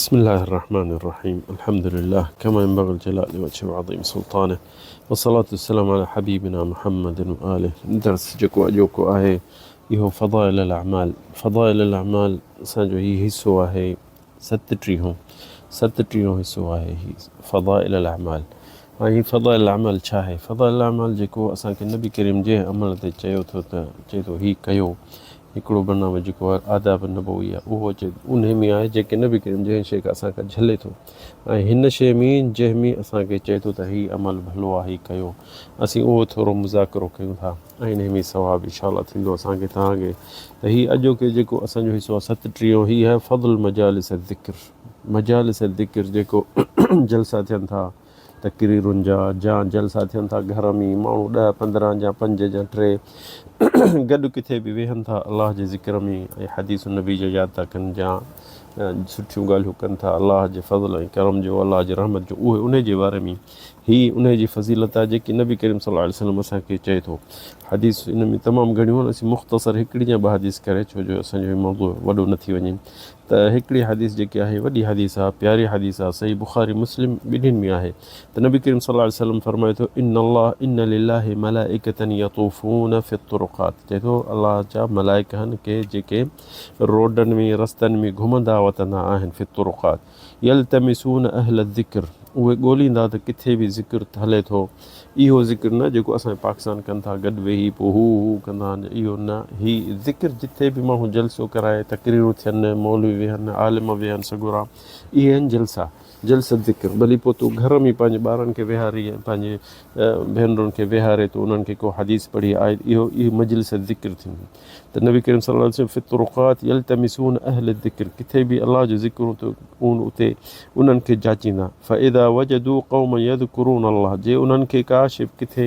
بسم الله الرحمن الرحيم، الحمد لله كما ينبغي الجلال لوجهه وعظيم سلطانه، والصلاة والسلام على حبيبنا محمد وآله. درس جيڪو اڄوڪو آهي اهو فضائل الاعمال، فضائل الاعمال اسان جو هي حصو آهي ستٽيهون، ستٽيهون حصو آهي هي فضائل الاعمال. ۽ هي فضائل الاعمال ڇا آهي؟ فضائل الاعمال جيڪو اسان کي نبي ڪريم جنهن عمل تي چيو ٿو ته چئي ٿو هي ڪيو، هڪڙو برنامج جيڪو آهي آداب نبوي آهي اهو اچي انهي ۾ آهي جيڪي نبي ڪريم جنهن شيء کان اسان کان جهلي ٿو ۽ هن شيء ۾ جنهن ۾ اسان کي چئي ٿو ته هي عمل ڀلو آهي هي ڪيو اسين اهو ٿورو مذاڪرو ڪيون ٿا ۽ انهي ۾ ثواب انشاء الله ٿيندو اسان کي توهان کي ته هي اڄوڪي جيڪو اسان جو حصو آهي ستٽيهون هي آهي فضل مجالس الذڪر، مجالس الذڪر جيڪو جلسا ٿين ٿا تقريرن جا جا جلسا ٿين ٿا گهر ۾ ماڻهو ڏهه پندرهن جا پنج جا ٽي گڏ ڪٿي به ويهن ٿا الله جي ذڪر ۾ ۽ حديث النبي جو ياد ٿا ڪن جا سٺيون ڳالهيون ڪن ٿا الله جي فضل ۽ ڪرم جو الله جي رحمت جو اهي انهي جي باري ۾ هي انهي جي فضيلت آهي جيڪي نبي ڪريم صلي الله عليه وسلم اسان کي چئي ٿو. حديث ان ۾ تمام گهڻيون آهن اسين مختصر هڪڙي يا ٻه حديث ڪري ڇو جو اسان جو هي موضوع وڏو نه ٿي وڃي ته هڪڙي حديث جيڪي آهي وڏي حديث آهي پياري حديث آهي صحيح بخاري مسلم ٻنهين ۾ آهي ته نبي ڪريم صلي الله عليه وسلم فرمائي ٿو ان الله ان لله ملائڪة يطوفون في الطرقات چئي ٿو الله جا ملائڪ آهن ڪي جيڪي روڊن ۾ رستن ۾ گهمندا وتندا آهن في الطرقات يلتمسون اهل الذڪر اهي ڳوليندا ته ڪٿي به ذڪر هلي ٿو، اهو ذڪر نه جيڪو اسان جي پاڪستان ڪن ٿا گڏ ويهي پوء هو هو ڪندا آهن اهو نه، هي ذڪر جٿي به ماڻهو جلسو ڪرائي تقريرون ٿين مولوي ويهن عالم ويهن سڳورا اهي آهن جلسا، جلسه ذڪر ڀلي پوء تون گهر ۾ پنهنجي ٻارن کي ويهاري ۽ پنهنجي ڀينرن کي ويهاري تون انهن کي ڪو حديث پڙهي آيت اهو اهي مجلس ذڪر ٿيندي. ته نبي ڪريم صلي الله عليه وسلم في الطرقات يلتمسون اهل الذڪر ڪٿي به الله جو ذڪر هوندو ته اتي انهن کي جاچيندا فاذا وجدوا قوما يذڪرون الله جي انهن کي ڪا شي ڪٿي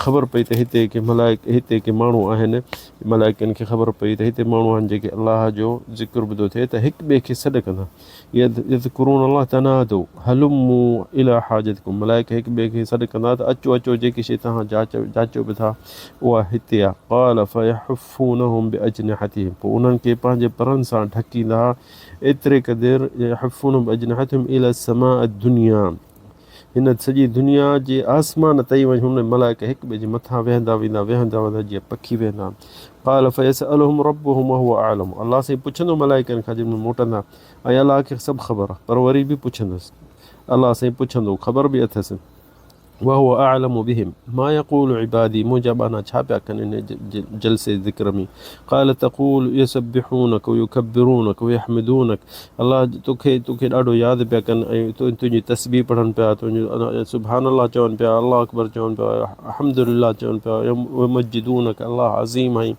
خبر پئي ته هتي ڪي ملائڪ هتي ڪي ماڻهو آهن ملائڪن کي خبر پئي ته هتي ماڻهو آهن جيڪي الله جو ذڪر ٻڌو ٿئي ته هڪ ٻئي کي سڏ ڪندا يذڪرون الله تنادوا هلموا الي حاجتڪم ملائڪ هڪ ٻئي کي سڏ ڪندا ته اچو اچو جيڪي شيء توهان جاچيو به ٿا اها هتي آهي. قال فيحفونهم باجنحتهم پوء انهن کي پنهنجي پرن سان ڍڪيندا ايتري قدر يحفونهم باجنحتهم الي السماء الدنيا هن سڄي دنيا جي آسمان تائين وڃي هن ملائڪ هڪ ٻئي جي مٿان ويهندا ويندا ويهندا ويندا جيئن پکي ويهندا آهن. قال فيسألهم ربهم وهو اعلم الله سائين پڇندو ملائڪن کان جن ۾ موٽندا ۽ الله کي سڀ خبر آهي پر وري به پڇندس الله سائين پڇندو خبر به اٿس وهو اعلم بهم ما يقول عبادي منهنجا ٻانها ڇا پيا ڪن ان جلسي ذڪر ۾ قال تقول يسبحونک ويڪبرونک ويحمدونک الله توکي توکي ڏاڍو ياد پيا ڪن ۽ تنهنجي تسبيح پڙهن پيا تنهنجو سبحان الله چون پيا الله اڪبر چون پيا الحمد لله چون پيا ويمجدونک الله عظيم آهين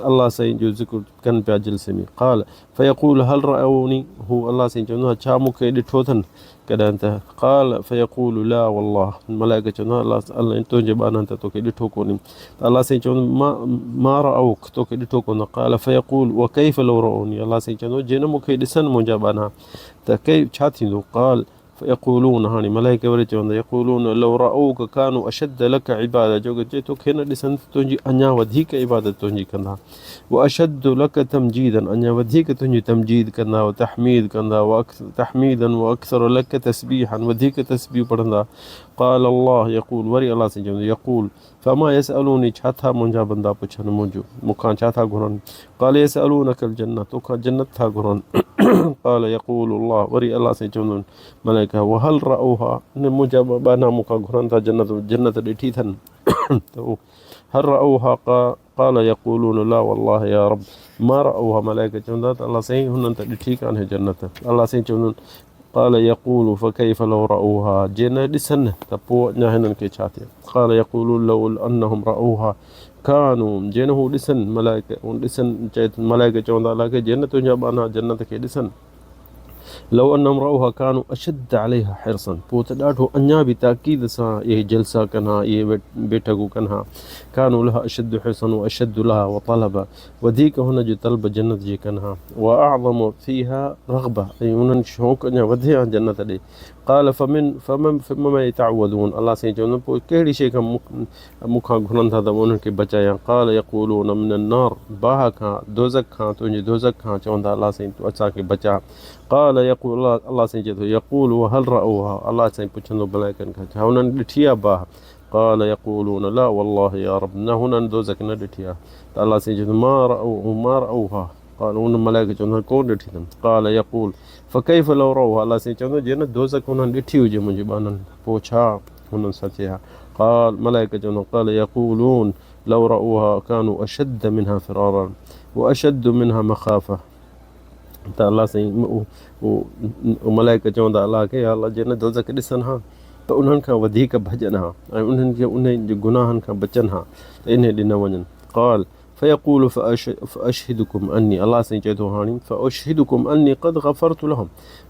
الله سائين جو ذڪر ڪن پيا جلسي ۾ قال فيقول هل رأوني هو الله سائين چوندو آهي ڇا مون کي ڏٺو اٿن ڪڏهن ته قال فيقول لا والله ملائڪ چوندا الله الله تنهنجي ٻانهن ته توکي ڏٺو ڪونهي ته الله سائين چوندو ما ما رأوك توکي ڏٺو ڪونه قال فيقول وڪيف لو رأوني الله سائين چوندو جي نه مون کي ڏسن منهنجا ٻانها ته ڪي ڇا ٿيندو قال فيقولون هاڻي ملائڪ وري چوندا يقولون لو رأوك كانوا اشد لك عباده جو جي توکي نه ڏسن ته تنهنجي اڃا وڌيڪ عبادت تنهنجي ڪندا واشد لك تمجيدا اڃا وڌيڪ تنهنجي تمجيد ڪندا وتحميد ڪندا تحميدا واڪثر لك تسبيحا وڌيڪ تسبيح پڙهندا قال الله يقول وري الله سائين چوندو يقول فما يسألوني ڇا ٿا منهنجا بندا پڇن منهنجو مون کان ڇا ٿا گهرن قال يسألونك الجنة توکان جنت ٿا گهرن قال يقول الله وري الله سائين چوندو ملائڪ وهل رأوها ان منهنجا ٻانها مون کان گهرن ٿا جنت جنت ڏٺي اٿن ته هل رأوها قال يقولون لا والله يا رب ما رأوها ملائڪ چوندا ته الله سائين هنن ته ڏٺي ڪانهي جنت الله سائين چوندو قال يقول فڪيف لو رأوها جي نه ڏسن ته پوء اڃا هنن کي ڇا ٿئي قال يقولون لو انهم رأوها كانوا جي نه هو ڏسن ملائڪ ڏسن چئي ملائڪ چوندا الله کي جي نه تنهنجا ٻانها جنت کي ڏسن لو انهم رأوها كانوا اشد عليها حرصا پوء ته ڏاڍو اڃا به تاڪيد سان اهي جلسا ڪن ها اهي بيٺڪون ڪن ها كانوا لها اشد حرصا واشد لها وطلبا وڌيڪ هن جي طلب جنت جي ڪن ها واعظم فيها رغبه ۽ انهن شوق اڃا وڌي ها جنت ڏي قال فمن فمن فمما يتعوذون الله سائين چوندو پوء ڪهڙي شيء کان مون کان گهرن ٿا ته مان انهن کي بچايان قال يقولون من النار باهه کان دوزخ کان تنهنجي دوزخ کان چوندا الله سائين تون اسان کي بچاء قال قال يقول الله الله سائين چئي ٿو يقول وهل رأوها الله سائين پڇندو ملائڪن کان ڇا هنن ڏٺي آهي باهه؟ قال يقولون لا والله يا رب نه هنن دوزخ نه ڏٺي آهي ته الله سائين چئي ٿو ما رأوه ما رأوها قال ان ملائڪ چوندا ڪون ڏٺي اٿن قال يقول فڪيف لو رأوها الله سائين چوندو جي نه دوزخ انهن ڏٺي هجي منهنجي ٻانهن پوء ڇا هنن سان ٿئي ها قال ملائڪ چوندا قال يقولون لو رأوها كانوا اشد منها فرارا واشد منها مخافه ته الله سائين اهو ملائڪ چوندا الله کي يا الله جي نه دوزخ ڏسن ها ته انهن کان وڌيڪ ڀڄن ها ۽ انهن کي انهن جي گناهن کان بچن ها ته انهي ڏي نه وڃن قال فيقول فاشهدكم اني الله سائين چئي ٿو هاڻي فاشهدكم اني قد غفرت لهم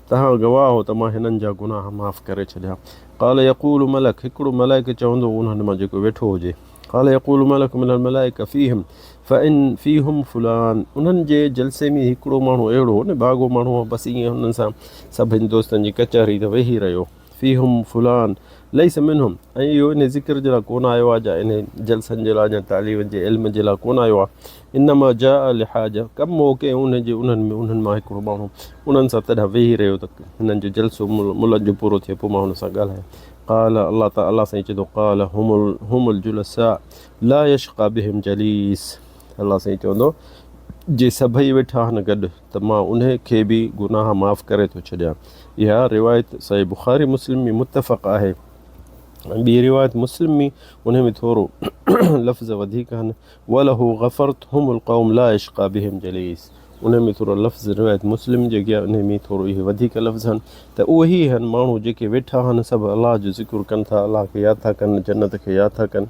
تهان گواهه هو ته مان هنن جا گناهه معاف ڪري ڇڏيا قال يقول ملڪ هڪڙو ملائڪ چوندو انهن مان جيڪو ويٺو هجي قال يقول ملڪ من الملائڪه فيهم فان فيهم فلان انهن جي جلسي ۾ هڪڙو ماڻهو اهڙو هو نه باغو ماڻهو هو بس ائين هنن سان سڀني دوستن جي ڪچهري ته ويهي رهيو فيهم فلان ليس منهم ۽ اهو ان ذڪر جي لاء ڪونه آيو آهي يا ان جلسن جي لاء يا تعليم جي علم جي لاء ڪونه آيو آهي انما جاء لحاجه ڪم هو ڪنهن انهن جي انهن ۾ انهن مان هڪڙو ماڻهو انهن سان تڏهن ويهي رهيو ته هنن جو جلسو ملن جو پورو ٿئي پوء مان هن سان ڳالهايان قال الله تعالي الله سائين چئي ٿو قال هم هم الجلساء لا يشقى بهم جليس الله سائين چوندو جي سڀئي ويٺا آهن گڏ ته مان انهي کي به گناهه معاف ڪري ٿو ڇڏيان اها روايت صحيح بخاري مسلم ۾ متفق آهي ٻي روايت مسلم ۾ انهي ۾ ٿورو لفظ وڌيڪ آهن وله غفرت هم القوم لا يشقى بهم جليس انهي ۾ ٿورو لفظ روايت مسلم جيڪي آهي انهي ۾ ٿورو اهي وڌيڪ لفظ آهن ته اهي ئي آهن ماڻهو جيڪي ويٺا آهن سڀ الله جو ذڪر ڪن ٿا الله کي ياد ٿا ڪن جنت کي ياد ٿا ڪن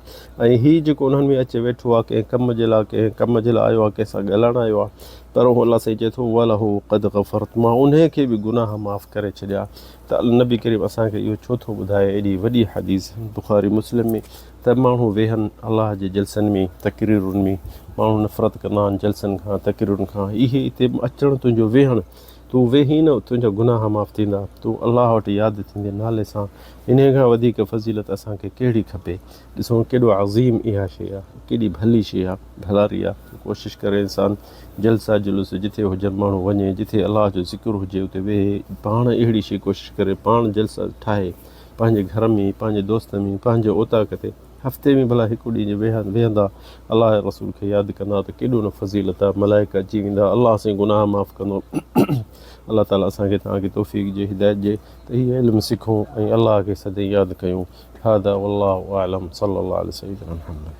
۽ هي جيڪو انهن ۾ اچي ويٺو آهي ڪنهن ڪم جي لاء ڪنهن ڪم جي لاء آيو آهي ڪنهن سان ڳالهائڻ آيو آهي پر هو الله سائين چئي ٿو وله قد غفرت مان انهي کي به گناهه معاف ڪري ڇڏيا ته نبي ڪريم اسان کي اهو ڇو ٿو ٻڌائي ايڏي وڏي حديث بخاري مسلم ۾ ته ماڻهو ويهن الله جي جلسن ۾ تقريرن ۾ ماڻهو نفرت ڪندا آهن جلسن کان تقريرن کان اهي اتي اچڻ تنهنجو ويهڻ تون ويهين نه تنهنجا گناهه معاف ٿيندا تون الله وٽ ياد ٿيندين نالي سان انهي کان وڌيڪ فضيلت اسان کي ڪهڙي کپي ڏسو ڪيڏو عظيم اها شيء آهي ڪيڏي ڀلي شيء آهي ڀلاري آهي ڪوشش ڪري انسان جلسا جلوس جٿي هجن ماڻهو وڃي جٿي الله جو ذڪر هجي اتي ويهي پاڻ اهڙي شيء ڪوشش ڪري پاڻ جلسا ٺاهي پنهنجي گهر ۾ پنهنجي دوست ۾ پنهنجي اوطاق تي هفتي ۾ ڀلا هڪ ڏينهن جي ويهندا الله جي رسول کي ياد ڪندا ته ڪيڏو نه فضيلت آهي ملائڪ اچي ويندا الله سائين گناهه معاف ڪندو الله تعالي اسان کي توهان کي توفيق جي هدايت جي ته هي علم سکون ۽ الله کي سدائين ياد ڪيون هذا والله اعلم صلي الله علي سيدنا محمد.